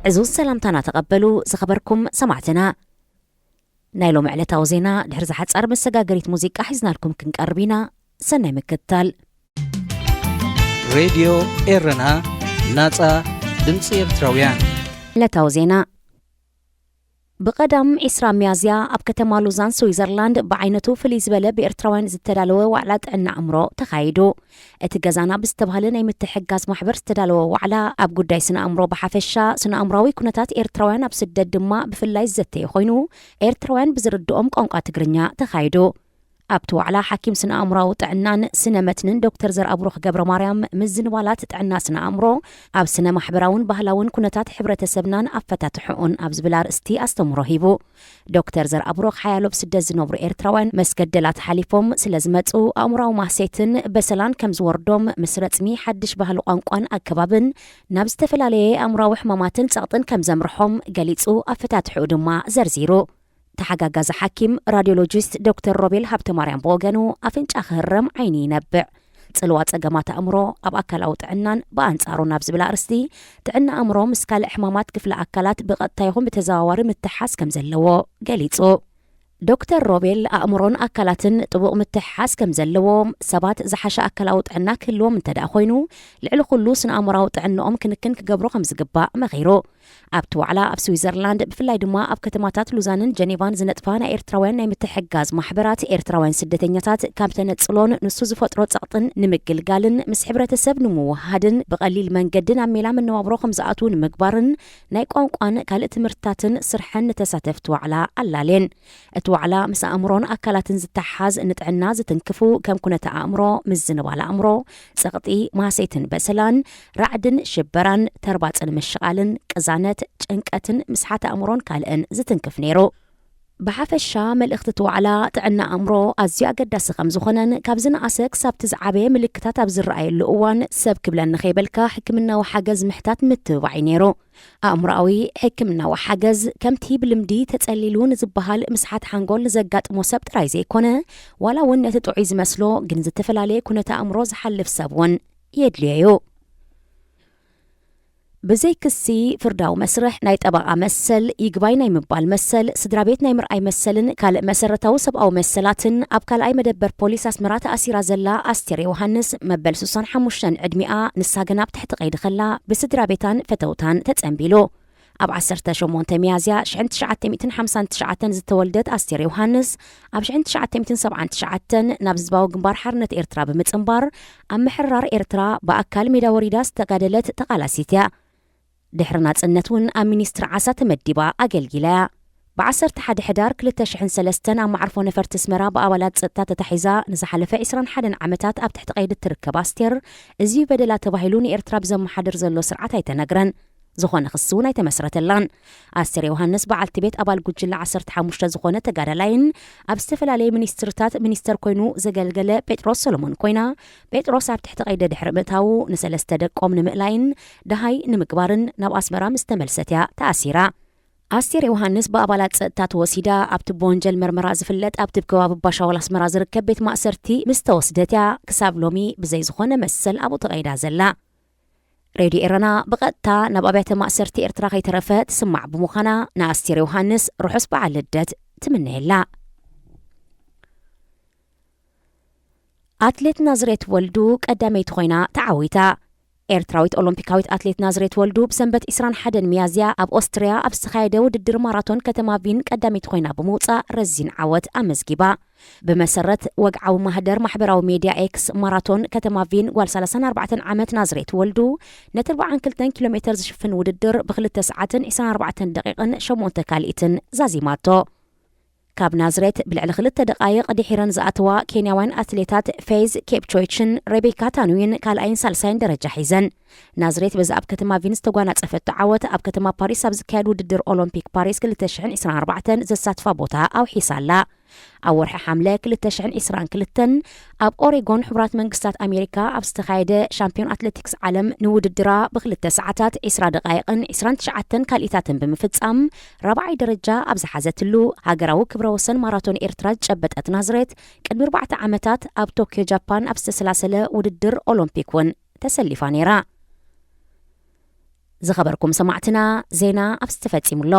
ዕዙዝ ሰላምታና ተቐበሉ ዝኸበርኩም ሰማዕትና። ናይ ሎሚ ዕለታዊ ዜና ድሕሪ ዝሓጻር መሰጋገሪት ሙዚቃ ሒዝናልኩም ክንቀርብ ኢና። ሰናይ ምክትታል። ሬድዮ ኤረና፣ ናጻ ድምጺ ኤርትራውያን። ዕለታዊ ዜና። ብቐዳም ዒስራ ሚያዝያ ኣብ ከተማ ሉዛን ስዊዘርላንድ ብዓይነቱ ፍልይ ዝበለ ብኤርትራውያን ዝተዳለወ ዋዕላ ጥዕና ኣእምሮ ተኻይዱ። እቲ ገዛና ብዝተባህለ ናይ ምትሕግጋዝ ማሕበር ዝተዳለወ ዋዕላ ኣብ ጉዳይ ስነ ኣእምሮ ብሓፈሻ፣ ስነ ኣእምሮዊ ኩነታት ኤርትራውያን ኣብ ስደት ድማ ብፍላይ ዝዘተየ ኮይኑ፣ ኤርትራውያን ብዝርድኦም ቋንቋ ትግርኛ ተኻይዱ። ኣብቲ ዋዕላ ሓኪም ስነ ኣእምሮዊ ጥዕናን ስነ መትንን ዶክተር ዘርኣብሩኽ ገብረ ማርያም፣ ምዝንባላት ጥዕና ስነ ኣእምሮ ኣብ ስነ ማሕበራውን ባህላውን ኩነታት ሕብረተሰብናን ኣፈታትሕኡን ኣብ ዝብል ኣርእስቲ ኣስተምህሮ ሂቡ። ዶክተር ዘርኣብሩኽ፣ ሓያሎ ብስደት ዝነብሩ ኤርትራውያን መስገደላት ሓሊፎም ስለ ዝመጹ፣ ኣእምሮዊ ማህሴትን በሰላን ከም ዝወርዶም፣ ምስ ረጽሚ ሓድሽ ባህሊ ቋንቋን ኣከባብን ናብ ዝተፈላለየ ኣእምሮዊ ሕማማትን ጸቕጥን ከም ዘምርሖም ገሊጹ፣ ኣፈታትሕኡ ድማ ዘርዚሩ። ተሓጋጋዚ ሓኪም ራድዮሎጂስት ዶክተር ሮቤል ሃብተማርያም ብወገኑ፣ ኣፍንጫ ክህረም ዓይኒ ይነብዕ። ጽልዋ ጸገማት ኣእምሮ ኣብ ኣካላዊ ጥዕናን ብኣንጻሩ ናብ ዝብል ኣርእስቲ፣ ጥዕና ኣእምሮ ምስ ካልእ ሕማማት ክፍለ ኣካላት ብቐጥታ ይኹን ብተዘዋዋሪ ምትሓዝ ከም ዘለዎ ገሊጹ። ዶክተር ሮቤል፣ ኣእምሮን ኣካላትን ጥቡቕ ምትሕሓዝ ከም ዘለዎ፣ ሰባት ዝሓሸ ኣካላዊ ጥዕና ክህልዎም እንተ ደኣ ኮይኑ፣ ልዕሊ ኩሉ ስነ ኣእምሮኣዊ ጥዕንኦም ክንክን ክገብሩ ከም ዝግባእ መኺሩ። ኣብቲ ዋዕላ ኣብ ስዊዘርላንድ፣ ብፍላይ ድማ ኣብ ከተማታት ሉዛንን ጀኔቫን ዝነጥፋ ናይ ኤርትራውያን ናይ ምትሕግጋዝ ማሕበራት፣ ኤርትራውያን ስደተኛታት ካብ ተነጽሎን ንሱ ዝፈጥሮ ጸቕጥን ንምግልጋልን ምስ ሕብረተሰብ ንምውህሃድን ብቐሊል መንገዲ ናብ ሜላ መነባብሮ ከም ዝኣትዉ ንምግባርን ናይ ቋንቋን ካልእ ትምህርትታትን ስርሐን ንተሳተፍቲ ዋዕላ ኣላልየን። እቲ ዋዕላ ምስ ኣእምሮን ኣካላትን ዝተሓሓዝ ንጥዕና ዝትንክፉ ከም ኩነተ ኣእምሮ፣ ምዝንባል ኣእምሮ፣ ጸቕጢ፣ ማህሰይትን በሰላን፣ ራዕድን ሽበራን፣ ተርባጽን ምሽቓልን፣ ቅዛነት፣ ጭንቀትን ምስሓት ኣእምሮን ካልእን ዝትንክፍ ነይሩ። ብሓፈሻ መልእኽቲ እቲ ዋዕላ ጥዕና ኣእምሮ ኣዝዩ ኣገዳሲ ከም ዝኾነን ካብ ዝነኣሰ ክሳብ እቲ ዝዓበየ ምልክታት ኣብ ዝረኣየሉ እዋን ሰብ ክብለኒ ከይበልካ ሕክምናዊ ሓገዝ ምሕታት ምትብባዕ እዩ ነይሩ። ኣእምሮኣዊ ሕክምናዊ ሓገዝ፣ ከምቲ ብልምዲ ተጸሊሉ ንዝበሃል ምስሓት ሓንጎል ንዘጋጥሞ ሰብ ጥራይ ዘይኮነ፣ ዋላ እውን ነቲ ጥዑይ ዝመስሎ ግን ዝተፈላለየ ኩነተ ኣእምሮ ዝሓልፍ ሰብ እውን የድልዮ እዩ። ብዘይ ክሲ ፍርዳዊ መስርሕ ናይ ጠበቓ መሰል፣ ይግባይ ናይ ምባል መሰል፣ ስድራ ቤት ናይ ምርኣይ መሰልን ካልእ መሰረታዊ ሰብኣዊ መሰላትን ኣብ ካልኣይ መደበር ፖሊስ ኣስመራ ተኣሲራ ዘላ ኣስቴር ዮሃንስ መበል ስሳን ሓሙሽተን ዕድሚኣ፣ ንሳ ግና ኣብ ትሕቲ ቀይዲ ከላ ብስድራ ቤታን ፈተውታን ተጸንቢሉ። ኣብ ዓሰርተ ሸሞንተ ሚያዝያ ሽሕን ትሽዓተ ሚእትን ሓምሳን ትሽዓተን ዝተወልደት ኣስቴር ዮሃንስ፣ ኣብ ሽሕን ትሽዓተ ሚእትን ሰብዓን ትሽዓተን ናብ ህዝባዊ ግንባር ሓርነት ኤርትራ ብምጽንባር ኣብ ምሕራር ኤርትራ ብኣካል ሜዳ ወሪዳ ዝተጋደለት ተቓላሲት እያ። ድሕሪ ናጽነት እውን ኣብ ሚኒስትሪ ዓሳ ተመዲባ ኣገልጊላ እያ። ብ ዓሰርተ ሓደ ሕዳር ክልተ ሽሕን ሰለስተን ኣብ መዓርፎ ነፈርቲ ኣስመራ ብኣባላት ጸጥታ ተታሒዛ ንዝሓለፈ ዕስራን ሓደን ዓመታት ኣብ ትሕቲ ቀይዲ እትርከብ ኣስቴር፣ እዚ በደላ ተባሂሉ ንኤርትራ ብዘመሓድር ዘሎ ስርዓት ኣይተነግረን። ዝኾነ ክሲ እውን ኣይተመስረተላን። ኣስቴር ዮሃንስ በዓልቲ ቤት ኣባል ጉጅለ ዓሰርተ ሓሙሽተ ዝኾነ ተጋዳላይን ኣብ ዝተፈላለየ ሚኒስትርታት ሚኒስተር ኮይኑ ዘገልገለ ጴጥሮስ ሰሎሞን ኮይና፣ ጴጥሮስ ኣብ ትሕቲ ቀይዲ ድሕሪ ምእታዉ ንሰለስተ ደቆም ንምእላይን ደሃይ ንምግባርን ናብ ኣስመራ ምስ ተመልሰት እያ ተኣሲራ። ኣስቴር ዮሃንስ ብኣባላት ጸጥታ ተወሲዳ ኣብቲ ብወንጀል መርመራ ዝፍለጥ ኣብቲ ከባቢ ባሻወል ኣስመራ ዝርከብ ቤት ማእሰርቲ ምስ ተወስደት እያ ክሳብ ሎሚ ብዘይ ዝኾነ መሰል ኣብኡ ተቐይዳ ዘላ። ሬድዮ ኤረና ብቐጥታ ናብ ኣብያተ ማእሰርቲ ኤርትራ ከይተረፈ ትስማዕ ብምዃና ንኣስቴር ዮሃንስ ርሑስ በዓል ልደት ትምነየላ። ኣትሌት ናዝሬት ወልዱ ቀዳመይቲ ኮይና ተዓዊታ። ኤርትራዊት ኦሎምፒካዊት ኣትሌት ናዝሬት ወልዱ ብሰንበት ዕስራን ሓደን ሚያዝያ ኣብ ኦስትርያ ኣብ ዝተኻየደ ውድድር ማራቶን ከተማ ቪን ቀዳመይቲ ኮይና ብምውጻእ ረዚን ዓወት ኣመዝጊባ። ብመሰረት ወግዓዊ ማህደር ማሕበራዊ ሜድያ ኤክስ፣ ማራቶን ከተማ ቪን ጓል ሰላሳን ኣርባዕተን ዓመት ናዝሬት ወልዱ ነቲ ኣርባዓን ክልተን ኪሎ ሜተር ዝሽፍን ውድድር ብክልተ ሰዓትን ዕስራን ኣርባዕተን ደቂቕን ሸሞንተ ካልኢትን ዛዚማቶ። ካብ ናዝሬት ብልዕሊ ክልተ ደቓይቕ ድሒረን ዝኣተዋ ኬንያውያን ኣትሌታት ፌዝ ኬፕቾይችን ሬቤካ ታኑይን ካልኣይን ሳልሳይን ደረጃ ሒዘን። ናዝሬት በዚ ኣብ ከተማ ቪን ዝተጓናጸፈቶ ዓወት ኣብ ከተማ ፓሪስ ኣብ ዝካየድ ውድድር ኦሎምፒክ ፓሪስ ክልተ ሽሕን ዕስራን ኣርባዕተን ዘሳትፋ ቦታ ኣውሒሳ ኣላ። ኣብ ወርሒ ሓምለ ክልተ ሽሕን ዕስራን ክልተን ኣብ ኦሬጎን ሕቡራት መንግስታት ኣሜሪካ ኣብ ዝተኻየደ ሻምፒዮን ኣትሌቲክስ ዓለም ንውድድራ ብክልተ ሰዓታት ዕስራ ደቓይቕን ዕስራን ትሽዓተን ካልኢታትን ብምፍጻም ራብዓይ ደረጃ ኣብ ዝሓዘትሉ፣ ሃገራዊ ክብረ ወሰን ማራቶን ኤርትራ ዝጨበጠት ናዝሬት ቅድሚ ኣርባዕተ ዓመታት ኣብ ቶክዮ ጃፓን ኣብ ዝተሰላሰለ ውድድር ኦሎምፒክ እውን ተሰሊፋ ነይራ። ዝኸበርኩም ሰማዕትና፣ ዜና ኣብዚ ተፈጺሙ ኣሎ።